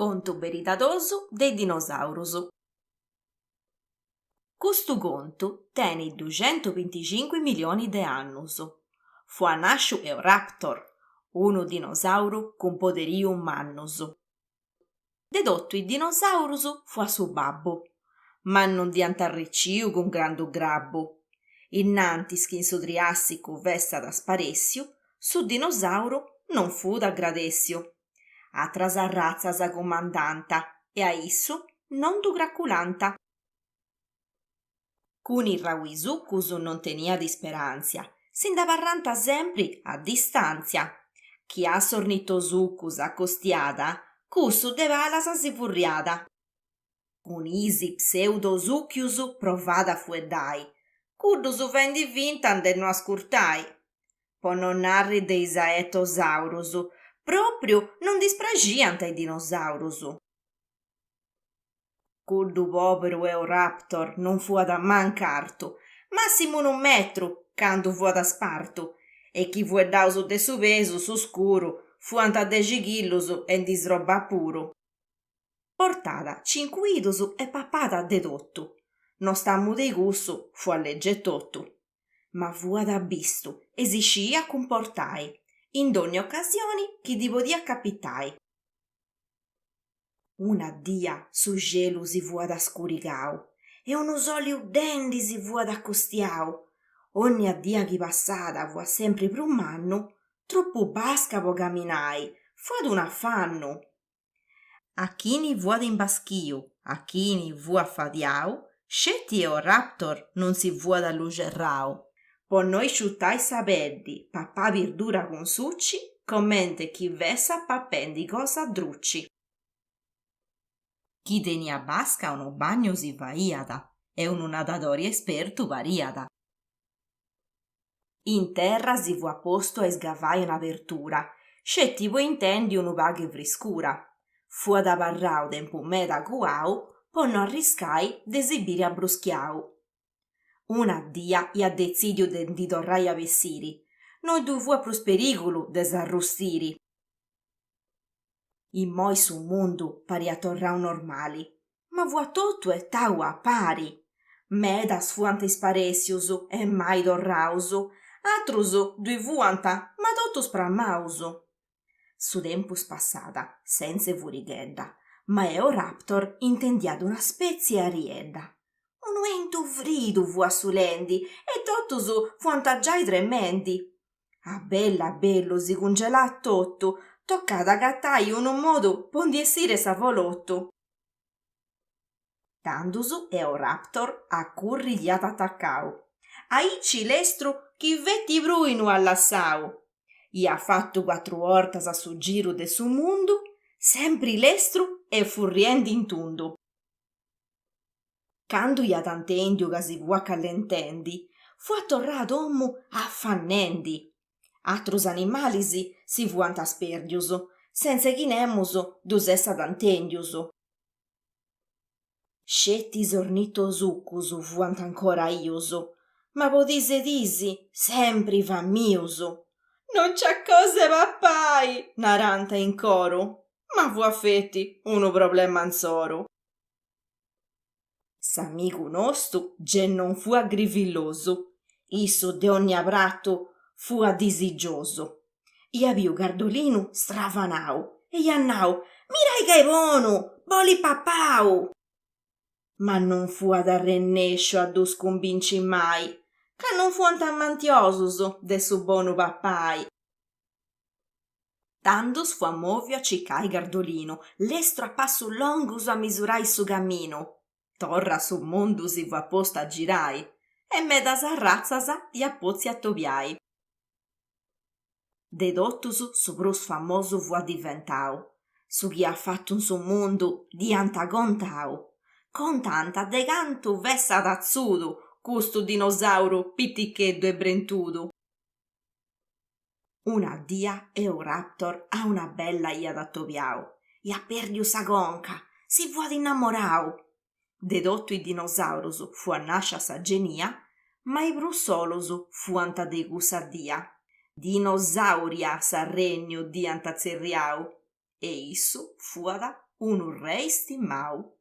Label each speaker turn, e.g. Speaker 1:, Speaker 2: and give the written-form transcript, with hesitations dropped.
Speaker 1: Contu beridadosu de is dinosaurus. Custu contu tenit duxentubinticincu milionis de annus. Fuat nàsciu Eoraptor, unu dinosauru cun poderius mannus. De totu is dinosaurus fuat su babbu, ma non dd'iant arricìu cun grandu grabbu. Innantis chi in su Triàssicu fessat sparèssiu, su dinosauru non fut agradèssiu. Atras arratzas cumandànt e a issu non ddu craculànt. Cun is rauisucus non teniat isperàntzia, si nd'abarrànt sempri a distàntzia. Chi a s'ornitosucu s'acostiàt, cussu de palas si furriàt. Cun is pseudosùchius provàt a fueddai, cuddus fendi finta de no ascurtai. Po no narri de is aetosaurus, pròpriu non ddis praxiant is dinosaurus. Cuddu poberu Eoraptor non fuat manc'artu, massimu unu metru, candu fuat spartu, e chi fueddaus de su pesu, su scuru, fuant dexi chillus e ndi srobat puru. Portàt cincu idus e papàt de totu, no stamu de cussu fuat lègiu e totu. Ma fuat abistu e si sciiat cumportai, in dònnia ocasioni chi ddi podiat capitai. Una dia su xelu si fuat scurigau e unu soli 'uddendi si fuat acostiau. Ònnia dia chi passàt fuat sempri prus mannu, tropu basca po caminai, fuat un'afannu. A chini fuat imbaschiu, a chini fuat fadiau, sceti Eoraptor non si fuat alluxerrau. Po no isciutai sa peddi, papat birdura cun suci, comente chi fessat papendi cosa druci. Chi teniat basca unu bagnu si faiat e unu nadadori espertu pariat. In terra si fuat postu a isgavai un'abertura, sceti po intendi unu pagu 'e friscura. Fuat abarrau tempus meda cuau po no arriscai de si biri abruschiau. Una dia iat detzìdiu de ndi torrai a bessiri, no ddui fuat prus perìgulu de s'arrustiri. Immoi su mundu pariat torrau normali, ma fuat totu 'etau a pari. Medas fuant isparèssius e mai torraus, atrus ddui fuant ma totus spramaus. Su tempus passàt sentze furighedda, ma Eoraptor intendiat una spètzie 'e ariedda. Unu 'entu fridu fuat sulendi e totus fuant giai tremendi. A bellu a bellu si cungelàt totu, tocàt a agatai unu modu po ndi essiri 'e s'avolotu. Tandus Eoraptor a curri iat atacau, aici lestru chi feti pruinu at lassau. Iat fatu cuatru 'ortas su giru de su mundu, sempri lestru e furriendi in tundu. Candu iat intèndiu ca si fuat callentendi, fuat torrau a domu afannendi. Atrus animalis si fuant spèrdius, sentze chi nemus ddus essat intèndius. Sceti is ornitosucus fuant ancora 'ius, ma po dis e dis sempri famius. Non nc'at cosa 'e papai! narant in coru, ma fuat feti unu problema insoru. S'amigu nostu ge non fuat grivillosu, issu de ònnia pratu fuat disigiosu. Iat biu Cardolinu stravanau e iat nau, Mirai ca est bonu, bolit papau! Ma non fuat arrennèsciu a ddus cumbinci mai, ca non fuant amantiosus de su bonu papai. Tandus fuat mòviu a circai Cardolinu, lestru a passus longus a misurai su caminu. Torra su mundu si fuat postu a girai e medas arratzas iat pòtziu atobiai. De totus su prus famosu fuat diventau, su chi iat fatu in su mundu dd'iant contau. Contànt de cantu fessat atzudu custu dinosauru piticheddu e brentudu. Una dia Eoraptor a una bella iat atobiau, iat pèrdiu sa conca, si fuat innamorau. De totu is dinosaurus fuat nàscia sa genia, ma is prus solus fuant de cussa dia. Dinosauria s'arrènniu dd'iant tzerriau e issu fuat Unu rei stimau.